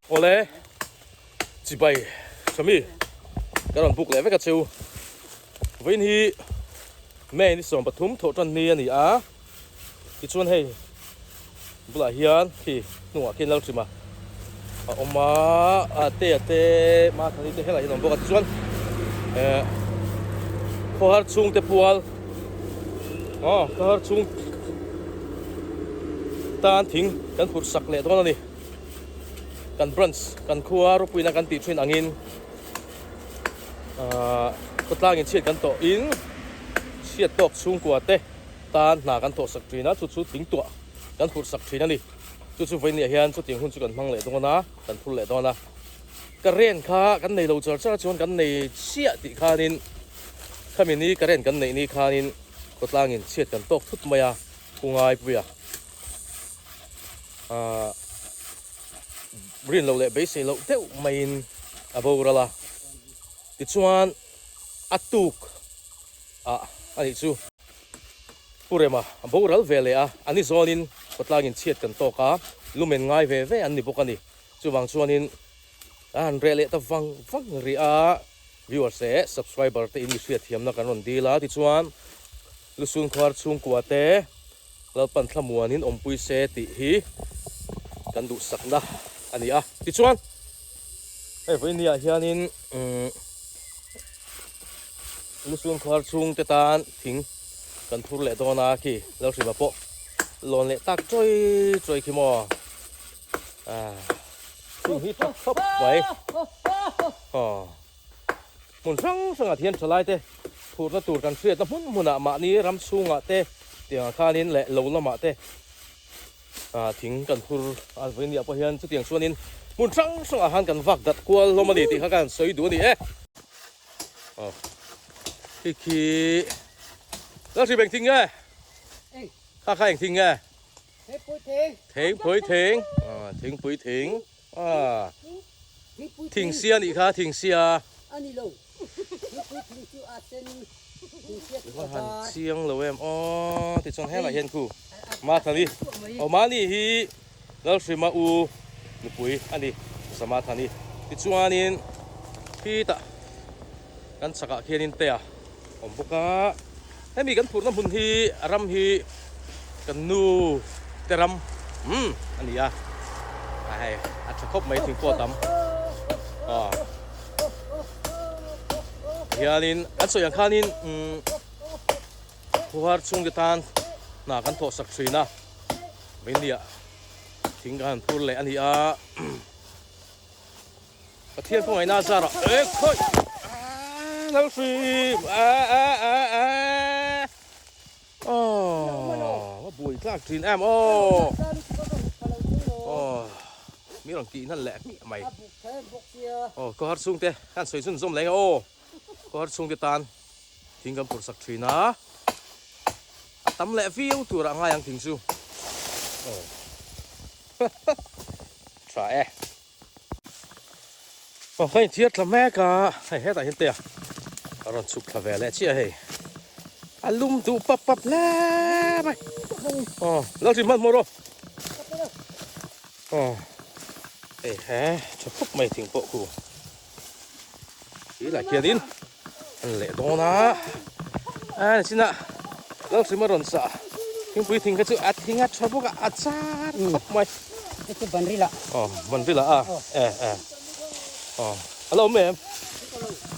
Awle chibai Sami ka rawn buk leh vek a cheu vawiin hi May ni 13 thawh tan ni a ni a tichuan hei bulah hian khi hnungah khian Lalhrima a awm a a te a te Mathani te helaiah hian a awm bawk a tichuan eh khawhar chhungte pual aw khawhar chhung tan thing kan phurh sak leh dawn a ni kan branch kan khua ropuina kan tih thin angin ahh khawtlangin chhiat kan tawh in chhiat tawk chhungkua te tan hna kan thawh sak thin a chu chu thing tuah kan phurh sak thin a ni. Chu chu vawinia hian chutiang hun chu kan hmang leh dawn a, kan phur leh dawn a. Current kha kan nei lo char char chuan kan nei chiah tih khanin khami ni current kan neih ni khanin khawtlangin chhiat kan tawk thut mai a, Pu Ngaipuia aah rin loh leh beisei loh deuh maiin a boral a. Tichuan a tuk ah a nih chu. Pu Rema a boral ve leh a, a ni zawnin khawtlangin chhiat kan tawk a, lumen ngai ve ve an ni bawk a ni. Chuvang chuanin a han reh leh ta vang vang rih a, viewers leh subscriber te in mi hriatthiamna kan rawn dil a, tichuan Lusun khuar chhungkua te Lalpan thlamuanin awmpui se tih hi kan duhsakna a ni a. Tichuan hei vawinia hianin umm. Lusun khuar chhung te tan thing kan phur leh dawn a khi Lalhrima pawh lawn leh tak chawi chawi khi maw ah thing hi tha khawp mai aw hmun hrang hrangah thian tha lai te phurna tur kan hriatna hmun hmunah mahni ram chhungah te tiangah khanin leh lo lamah te ah thing kan phur a vawinia pawh hian chutiang chuanin hmun hrang hrangah khan kan vak dat kual hlawm a ni tih kha ka han sawi duh a ni e. Aw khi khi Lalhrim eng thing nge? Kha kha eng thing nge? Thingpui thing. Aw thingpui thing. Aw thing sia nih kha thing sia. Han chiang lo em aw tichuan helaiah hian khu Mathani aw mahni hi Lalhrima u nupui a ni Zamathani tichuanin khitah kan chhakah khianin tea awm bawk a hemi kan phurhna hmun hi a ram hi kan nu te ram umm a ni a a hei a tha khawp mai thing pawh a tam aw hianin an sawi ang khanin umm khuar chhungte tan hna kan thawh sak thin a. Veinia thing ka han phur leh a ni a Pathian khawngaihna a zarah e khawi lo hrim a a a a aw a buai tlak thin em aw aw mi rawn tih hnan leh hmiah mai aw khawhar chhungte kan sawi chhunzawm leh ang aw khawhar chhungte tan Thing kan phurh sak thin a, a tam leh viau tur ah ngai ang thing chu. Aw tha e. Aw ka inthiar thla mek a, hei hetah hian te a rawn chhuk thla ve leh chiah hei. A lum duh pap pap hle mai. Aw Lalhrim hmanhmawh rawh. Aw hei he tha khawp mai thing pawh khu. Tilai khianin an leh dawn a a nichinah Lalhrima rawn sah thingpui thing kha chu a thing a tha bawk a a char khawp mai Hei chu banrila aw banrila a e e aw a la awm em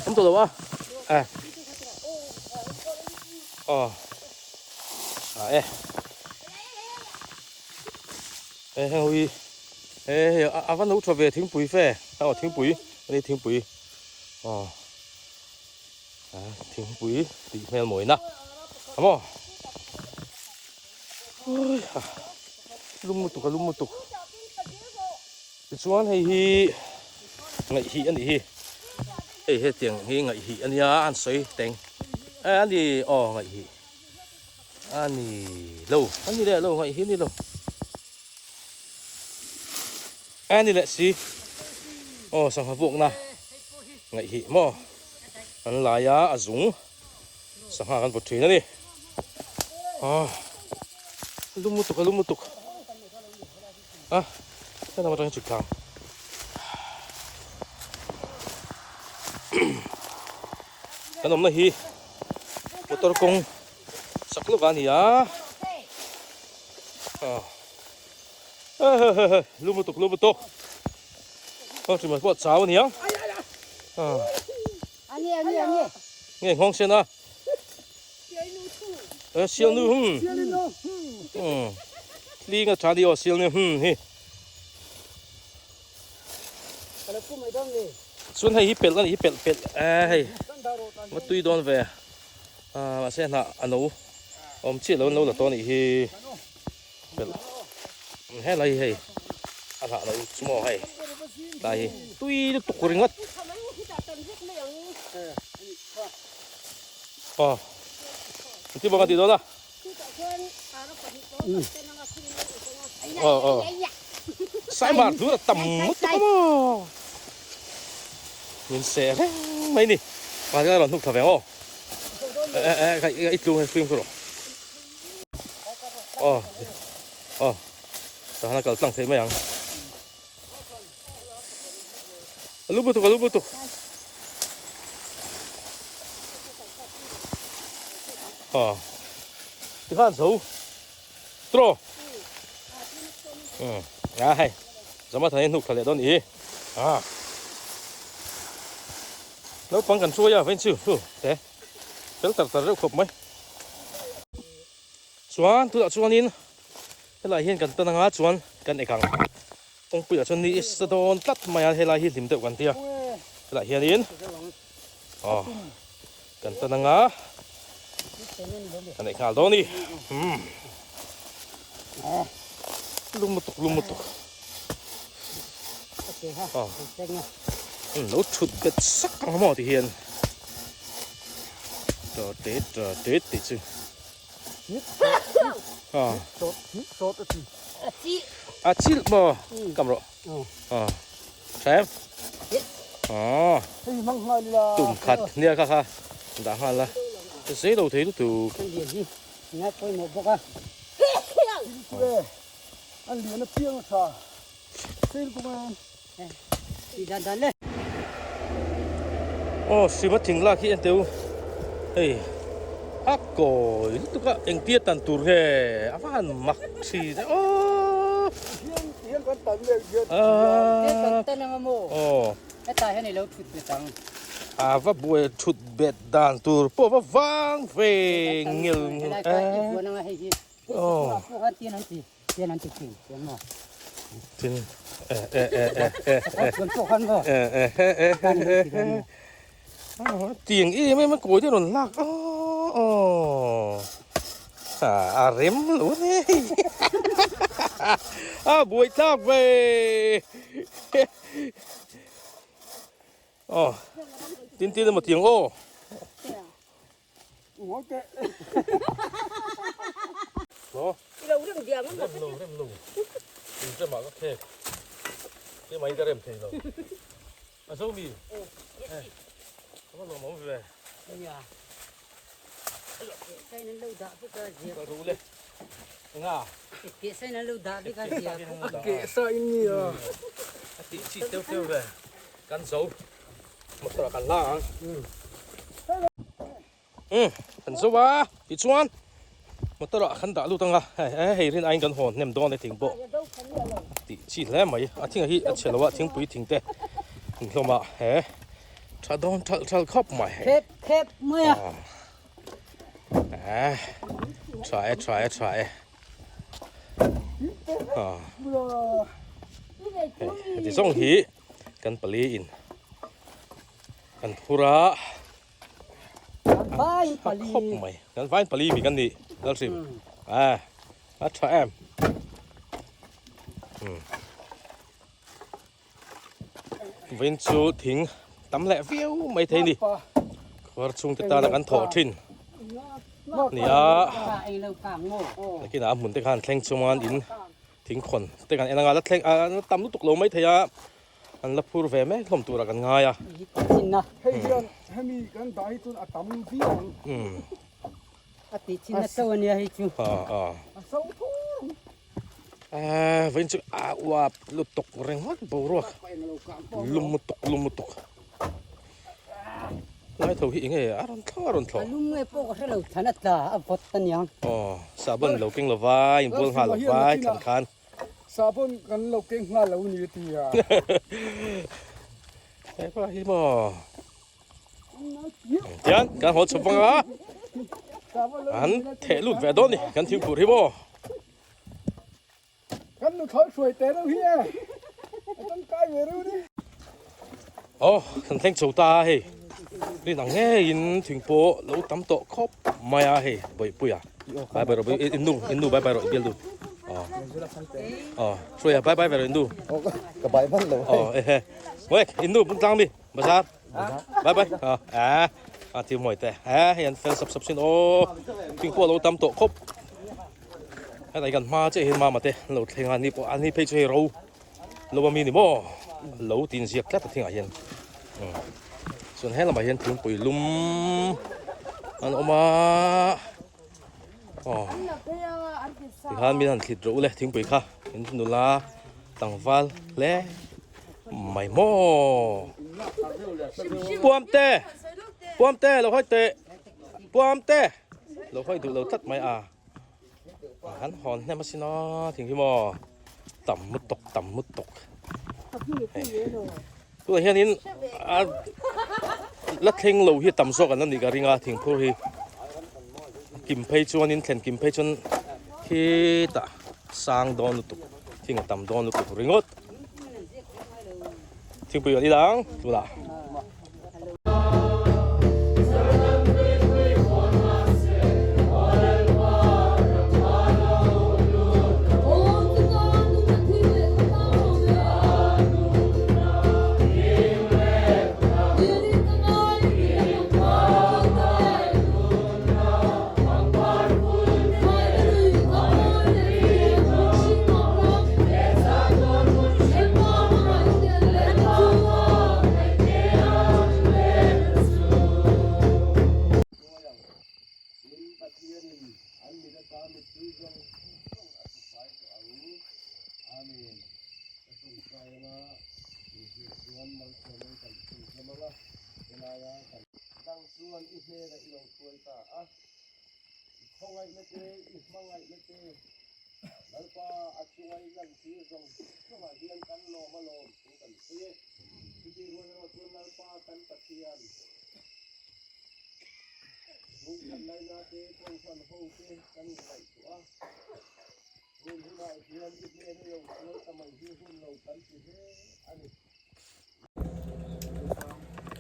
awm tawh lo a e aw a e e heng ho hi e hei a va no tha ve thingpui fe aw thingpui ani thingpui aw a thingpui tih hmel mawina a maw ui ha lum lutuk a lum lutuk tichuan hei hi ngaihhih a nih hi hei hetiang hi ngaihhih a nia an sawi teng e a ni aw ngaihhih a ni lo a ni leh lo ngaihhih a ni lo a ni leh si aw sangha vuakna. Ngaih hi maw? An lai a, a zung sangha kan vaw thin a ni. Ah, a lum lutuk, a lum lutuk. Ah, helam atang hian chhuk thlang. Kan awmna hi motor kawng sak lawk a ni a. Ah, lum lutuk, lum lutuk. Aw hrim pawh chau a ni ang. Ah. Nge nghawng sen a. Eh sial nu hum. Hmm. Tling a tha ni aw sial nu hum hi. Chuan hei hi pelh a ni hi pelh pelh eh hei. Ma tui dawn ve. Ah mahse hnah a no awm chiah lo an lo la tawh a nih hi. Pelh helai hi hei a hlah lo chu maw hei tlai hi tui lutuk ringawt aw engtin maw ka tih dawn a aw aw saimar tur a tam lutuk a maw min seh reng mai ni mahse a rawn hnuk thla ve ang aw eh eh eh i tlung hei fimkhur rawh. Aw aw tahan a kal tlang theih mai ang a lu lutuk a lu lutuk aw tikhan zo tro um a hei zama than in hnuk thla leh dawn i a naupang kan hruai a vain chu hu te fel tar tar reuh khawp mai. Chuan tunah chuanin helai hian kan tan anga chuan kan ek ang kawngpuiah chuan ni sa dawn tlat mai a helai hi hlim deuh kan tia helai hianin aw kan tan anga kan ek nghal dawn a ni umm lum lutuk lum lutuk aw lo thut bet sak ang maw ti hian. Tawt tet tawt tet tih chu. A chilh maw? Kam rawh. Tha em? Tum khat nia kha kha dah nghal la. Zei lo thei lutuk. Aw Siva thing lak hi en teu hei a kawi lutuk a engtia tan tur nge a va han mak thin e aw a va buai thut bet dan tur pawh va vang ve ngil ngil aw. Tin eh eh eh eh eh eh eh eh eh eh eh tiang em em a kawi te rawn lak aw a rem lo a ni a buai tlak ve aw tin tin emaw tiang aw. Umm kan zo a tichuan motor ah kan dah lut anga hei hei rin aiin kan hawn hnem dawn e thing pawh tih chi hle mai a thing hi a chhe lo a thingpui thing te inhlawm ah he tha dawn thalh thalh khawp mai hei khep khep mai a eh tha e tha e tha e hei heti zawng hi kan pali in kan phur a. Kan vain pali. Khawp mai. Kan vain pali mi kan ni. Lalhrim. A a tha em. Vain chu thing tam leh viau mai thei ni. Khuar chhung te tana kan thawh thin. Nia. Nakinah a hmun te khan thleng chuan in thing khawn te kan en anga la thleng a tam lutuk lo mai thei a. An la phur ve mek hlawm turah kan ngai a. chhin a. Hei hian hemi kan dah hi chuan a tam viau ang. A tih chhin na chauh a nia hei chu. A so thur ang. Vawiin chu a uap lutuk ringawt boruak lum lutuk lum lutuk. Lai tho hi enge a rawn thlawh a rawn thlawh. A lum nge pawh ka hre lo thlan a tla a vawt a niang. Aw sahbawn lo keng lova inbual nghal lova thlan khan. Sahbawn kan lo keng nghal lo ni a ti a. Hepa hi maw. Tian kan haw chhup vang a. An theh lut ve dawn ni kan thingphur hi maw. Kan nu thawi hruai teh reuh hi e. A tangkai ve reuh ni. Aw kan thleng chho ta a hei rin ang ngeiin thing pawh lo tam tawh khawp mai a hei bawihpui a bye bye rawh in nu in nu bye bye rawh i bial du aw aw hruai a bye bye ve rawh in nu ka bye hman lo aw ehe wek in nu bung tlang mi bazar bye bye a a thil mawi te e hei an fel sap sap sin aw thing pawh lo tam tawh khawp Hetlai kan hma chiah hian mama te an lo thleng a ni pawh ani phei chu hei ro lo a mi ni maw lo tin ziak tlat a thingah hian chuan he lamah hian thingpui lum an awm a aw tikhan min han thlit rawh u le thingpui kha in nula tlangval hle mai maw puam te puam te lo hawi teh puam te. Lo hawi duh lo tlat mai a, an hawn hnem asin aw thing hi maw tam lutuk tam lutuk hei tunah hianin a la thleng lo hi tam zawk an la nih ka ring a thingphur hi a kim phei chuanin thlen kim phei chuan khitah sang dawn lutuk thing a tam dawn lutuk ringawt thingpui an ila ang tunah.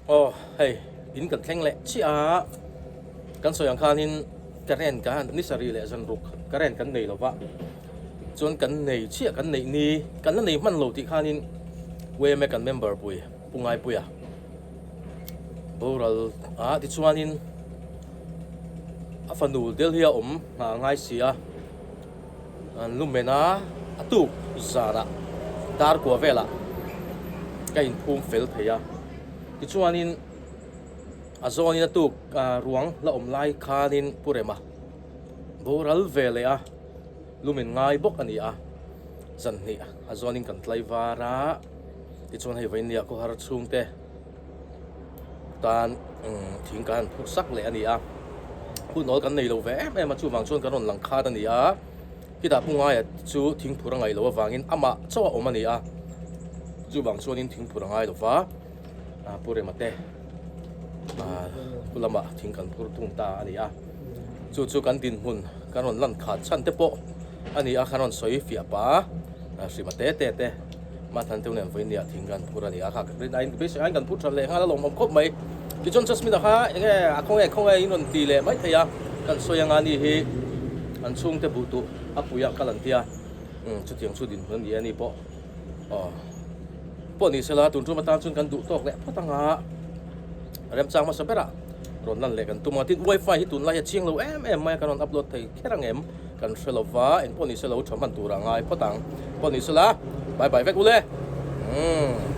Aw hei in kan thleng leh chiah a kan sawi ang khanin current kan ni sarih leh zan ruk current kan nei lo va chuan kan nei chiah kan neih ni kan la nei hman lo tih khanin yma kan member pui Pu Ngaipuia boral a tichuanin a fanu Delhi a awm nghah a ngai si a an lumen a a tuk zanah dar kua velah ka inphum fel thei a tichuanin a zawnin a tuk ruang la awm lai khanin Pu Rema boral ve leh a lumen ngai bawk a ni a zanhnih a zawnin kan tlai var a. Tichuan hei vawiin nia khawhar chhungte tan thing kan han phurh sak leh a ni a, hun awl kan nei lo ve em em a chuvang chuan kan rawn lang khat a ni a, khitah pu ngaia chu thing phurh a ngaih loh avangin amah chauh a awm a ni a, chuvang chuanin thing phurh a ngai lo va, pu Rema te pu lamah thing kan phur thung ta a ni a, chu chu kan dinhmun kan rawn lan khat chhan te pawh a ni a, kan rawn sawi fiah pah a, hrima te te te. Mahtan teuh nen vawiin nia thing kan phur a ni a, kha rin aiin beisei aiin kan phur that leh nghal a lawmawm khawp mai. Tichuan Jasmine a kha enge a khawnge khawnge in rawn ti leh mai thei a, kan sawi anga ni hi an chhungte buh tuh a pui a kal an tia, umm chutiang chu dinhmun a ni a ni pawh aw pawh ni sela tun tum atan chuan kan duh tawk leh phawt anga remchang hmasa berah rawn lan leh kan tum a, tin wifi hi tunlai hi a chiang lo em em mai a kan rawn upload thei kher ang em? Kan hre lo va, engpawh ni se lo tha hman tur a ngai phawt ang. Pawh ni sela, bye bye vek u le. Umm.